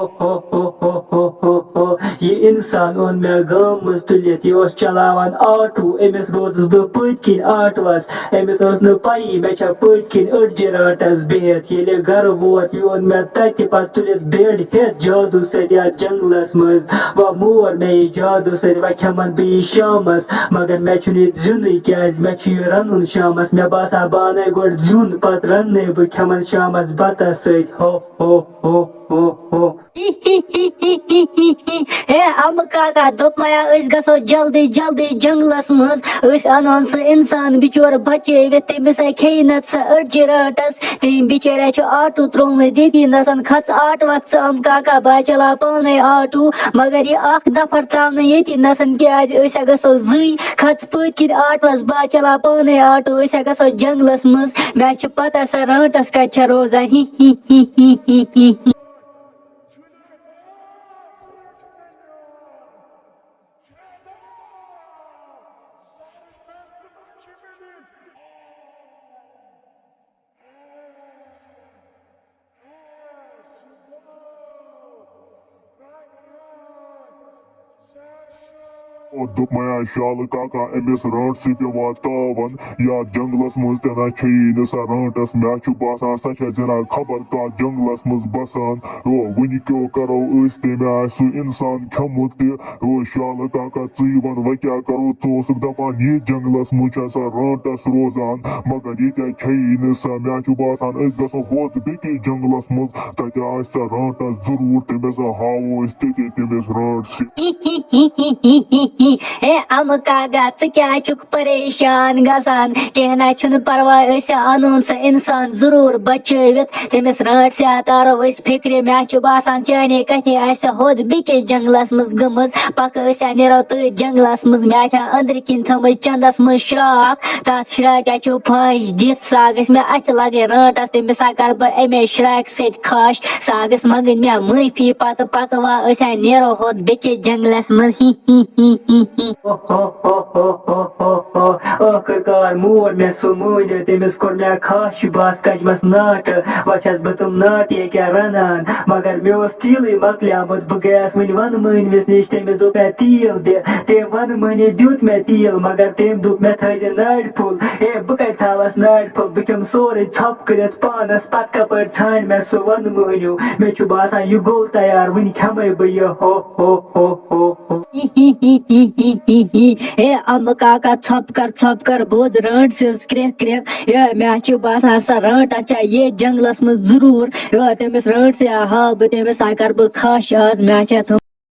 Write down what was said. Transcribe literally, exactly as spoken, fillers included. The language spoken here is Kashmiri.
ہو ہو ہو ہو ہو ہو ہو۔ یہِ اِنسان اوٚن مےٚ گامہٕ منٛز تُلِتھ، یہِ اوس چلاوان آٹوٗ، أمِس روزُس بہٕ پٔتۍ کِنۍ آٹوٗوَس۔ أمِس ٲس نہٕ پَیی مےٚ چھےٚ پٔتۍ کِنۍ أڈجہِ رانٛٹَس بِہِتھ۔ ییٚلہِ گَرٕ ووت، یہِ اوٚن مےٚ تَتہِ پَتہٕ تُلِتھ بیٚڈ ہیٚتھ جادوٗ سۭتۍ یَتھ جنٛگلَس منٛز۔ وۄنۍ مور مےٚ یہِ جادوٗ سۭتۍ، وۄنۍ کھٮ۪مَن بہٕ یہِ شامَس، مگر مےٚ چھُنہٕ یہِ زیُنٕے، کیٛازِ مےٚ چھُ یہِ رَنُن شامَس۔ مےٚ باسان بہٕ اَنَے گۄڈٕ زیُن، پَتہٕ رَننَے بہٕ کھٮ۪مَن شامَس بَتَس سۭتۍ۔ ہو ہو ہو ہو ہو۔ ہے امہٕ کاکا، دوٚپمَیا أسۍ گژھو جلدی جلدی جنٛگلَس منٛز، أسۍ اَنہون سُہ اِنسان بِچور بَچٲوِتھ، تٔمِس ہے کھیٚیہِ نَتہٕ سۄ أڈجہِ رانٛٹَس۔ تٔمۍ بِچٲرۍ چھُ آٹوٗ ترٛوومُت ییٚتی نَسَن، کھَژ آٹوٗوَس ژٕ امہٕ کاکا، بہٕ ہا چلاو پانَے آٹوٗ، مگر یہِ اَکھ نفر ترٛاونہٕ ییٚتی نَسَن، کیٛازِ أسۍ ہا گژھو زٕے۔ کھَژ پٔتۍ کِنۍ آٹوٗوَس، بہٕ ہا چلاو پانَے آٹوٗ، أسۍ ہا گژھو جنٛگلَس منٛز، مےٚ چھِ پَتہ سۄ رانٛٹَس کَتہِ چھےٚ روزان۔ ہی ہی ہی ہی ہی ہی۔ اور دوٚپمَے شالہٕ کاکا، أمِس رانٛٹسٕے پیٚوان تاوَن، یَتھ جنٛگلَس منٛز تہِ نہ چھیی نہٕ سۄ رانٛٹَس۔ مےٚ چھُ باسان، سۄ چھےٚ زِنان خبر کَتھ جنٛگلَس منٛز بَسان۔ او، وٕنہِ کیٛاہ کَرو أسۍ، تٔمۍ آسہِ سُہ اِنسان کھیوٚمُت تہِ۔ او، شالہٕ کاکا، ژٕے وَن، وۄنۍ کیٛاہ کَرو؟ ژٕ اوسُکھ دَپان، یہِ جنٛگلَس منٛز چھےٚ سۄ رانٛٹَس روزان، مگر ییٚتہِ چھیی نہٕ سۄ۔ مےٚ چھُ باسان، أسۍ گژھو ہوٚت بیٚکِس جنٛگلَس منٛز، تَتہِ آسہِ سۄ رانٛٹَس ضروٗر، تٔمِس ہاوو أسۍ تٔتی تٔمِس رانٛٹسٕے۔ ہے امہٕ کاکا، ژٕ کیٛاہ چھُکھ پریشان گژھان؟ کینٛہہ نہ چھُنہٕ پرواے، أسۍ اَنون سُہ اِنسان ضروٗر بچٲوِتھ۔ تٔمِس رانٛٹسٕے تارو أسۍ فِکرِ۔ مےٚ چھُ باسان، چانے کتھِ آسہِ سۄ ہوٚت بیٚکِس جنٛگلس منٛز گٔمٕژ۔ پکھ أسۍ ہا نیرو تٔتھۍ جنٛگلس منٛز۔ مےٚ چھےٚ أنٛدرٕ کِنۍ تھٲومٕژ چندس منٛز شراکھ۔ تَتھ شراکہِ چھُ پھش دِتھ، سۄ گژھِ مےٚ اَتھِ لگٕنۍ رانٛٹس۔ تٔمِس ہا کرٕ بہٕ اَمے شراکہِ سۭتۍ خاش۔ سۄ گژھِ منٛگٕنۍ مےٚ معٲفی۔ پتہٕ پکہٕ وا أسۍ ہا نیرو ہوٚت بیٚکِس جنٛگلس منٛز۔ ہی ہی ہی ہی ہی۔ ہو ہو ہو ہو ہو ہو ہو۔ ٲخٕر کار مور مےٚ سُہ مٲنِتھ، تٔمِس کوٚر مےٚ خاش، بہٕ ہس کجمس ناٹہٕ، وۄنۍ چھس بہٕ تِم ناٹہٕ ییٚکیٛاہ رنان۔ مگر مےٚ اوس تیٖلٕے مۄکلیومُت، بہٕ گٔیس وٕنہِ ونہٕ مٲنۍمِس نِش، تٔمِس دوٚپ مےٚ تیٖل دِ۔ تٔمۍ ونہٕ مٲنۍ دیُت مےٚ تیٖل، مگر تٔمۍ دوٚپ مےٚ تھٲیزِ نارِ پھوٚل۔ ہے، بہٕ کتہِ تھاوس نارِ پھوٚل؟ بہٕ کھٮ۪مہٕ سورُے ژھۄپہٕ کٔرِتھ پانس، پتہٕ کپٲرۍ ژھانڈِ مےٚ سُہ ونہٕ مٲنِو؟ مےٚ چھُ باسان، یہِ گوٚو تیار، وٕنہِ کھٮ۪مے بہٕ یہِ۔ ہو ہو ہو ہو ہو۔ ہے امہٕ کاکا، ژھۄپہٕ کر، ژھۄپہٕ کر، بوز رانٛٹہٕ سٕنٛز کرٛٮ۪کھ کرٛٮ۪کھ۔ ہے، مےٚ چھُ باسان، سۄ رانٛٹس چھےٚ ییٚتھۍ جنٛگلس منٛز ضروٗر۔ ہے، تٔمِس رانٛٹسٕے ہاو بہٕ، تٔمِس ہا کر بہٕ خاش آز، مےٚ چھےٚ تھٲومٕژ